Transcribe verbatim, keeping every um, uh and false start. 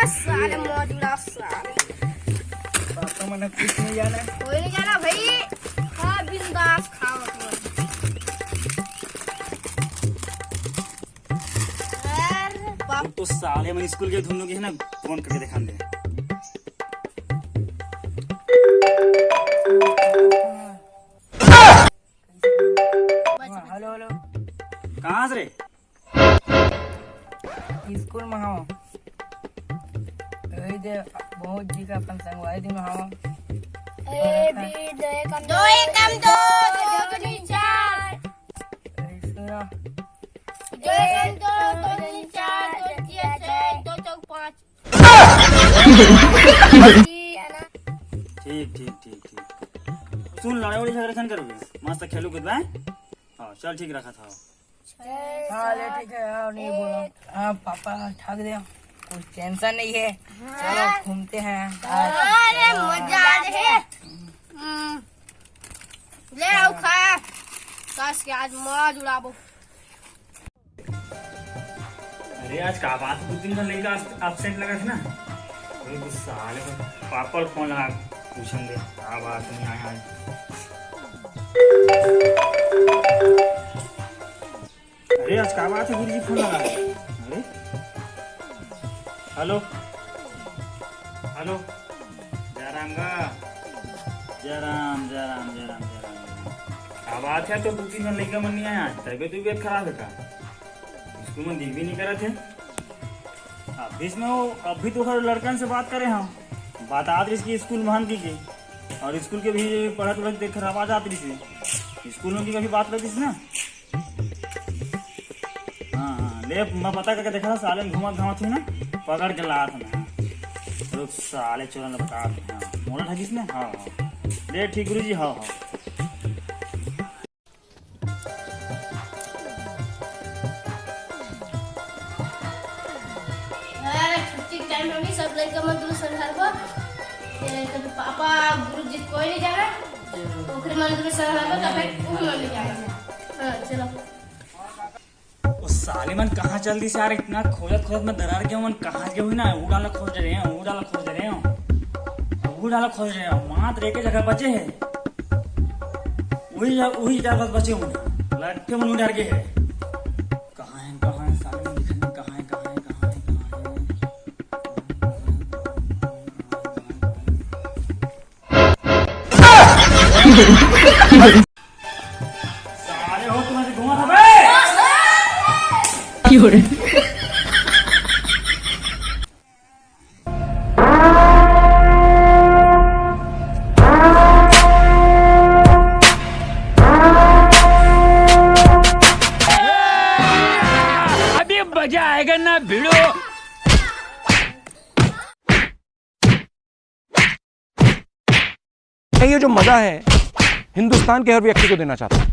साले मौज उड़ा साले। पापा मन कुछ नहीं जाना। कोई नहीं जाना भाई। खा बिंदास खाओ तुम। अरे बाप। तो साले मन स्कूल के धुन के है ना, फोन करके दिखा दे। Hello, hello. कहाँ से रे? स्कूल में हव। वही दे, बहुत जी का अपन संगवारी दिन हव। ए, बी, दो एकम दो, दो एकम दो, दो दूनी चार। ए, सुनो। दो एकम दो, दो दूनी चार, दो तिया छह, दो चौक पाँच। ठीक, ठीक, ठीक, ठीक। सुन, लड़ाई वड़ाई झगड़ा खन करबे, मस्त खेलू कूदबे। हाँ, चल, ठीक रखा था। हाँ, ले, ठीक है, हाँ, नहीं बोला। हाँ, पापा ठग दे, कुछ टेंशन नहीं है। चलो, घूमते हैं। अरे, मजा आ रही है। हम्म, ले आओ खा, कस के आज मौज उड़ाबो। अरे, आज का बात, दो तीन ठन लइका absent लगा थे ना। अरे, गुस्सा आ ले, पापा ल फोन लगा, पूछन दे, का बात नहीं आया आज। अरे, आज का बात है, गुरुजी फोन लगा रहे। अरे, हेलो, हेलो, जय राम गा। जय राम, जय राम, जय राम, जय राम, जय राम। का बात है, तो दो तीन ठन लइका मन नहीं आया, तबीयत उबियत खराब है का? स्कूल में दिख भी नहीं करत है। अभी इसमें वो, अभी तो हर लड़कन से बात करे हम, बतात रहिस कि स्कूल में हम की, की। और स्कूल के भी पढ़त वढ़त देख खराब आ जात रहिस है। स्कूल में की कभी बात करत रहिस ना। हाँ, हाँ, ले, मैं पता करके देखा था, साले में घूमत घामत हुई ना, पकड़ के लात में। रुक, साले चोरन ला बतात हँव। हाँ, मोला ठगिस ना? हाँ, हाँ। ले, ठीक गुरुजी, हाँ, हाँ। अरे, छुट्टी के टाइम में भी सब लइका मन दूर संघारबो। ए, कभी पापा, गुरुजी कोई नहीं जाना। ओकरे मन दूर संघारबो, तब फिर वो मन नहीं जाना। हाँ, चलो। ओ साले मन कहाँ चल दिस यार? इतना खोजत खोजत मैं दरार गया हूँ, मन कहाँ गए हुई ना? वो डाला खोज रहे हैं, वो डाला खोज रहे हैं, वो डाला खोज रहे हैं, मात्र एक ही जगह बचे हैं। वही, वही जगह बस बचे हुए हैं। लड़के मन डर गए हैं। कहाँ हैं, कहाँ हैं साले मन? दिखा नहीं, कहाँ हैं, कहाँ हैं, कहाँ हैं, कहाँ हैं? साले हो, तुम्हारे घुमा था बे। अभी मजा आएगा ना भिड़ो। ये जो मजा है, हिंदुस्तान के हर व्यक्ति को देना चाहता हूँ।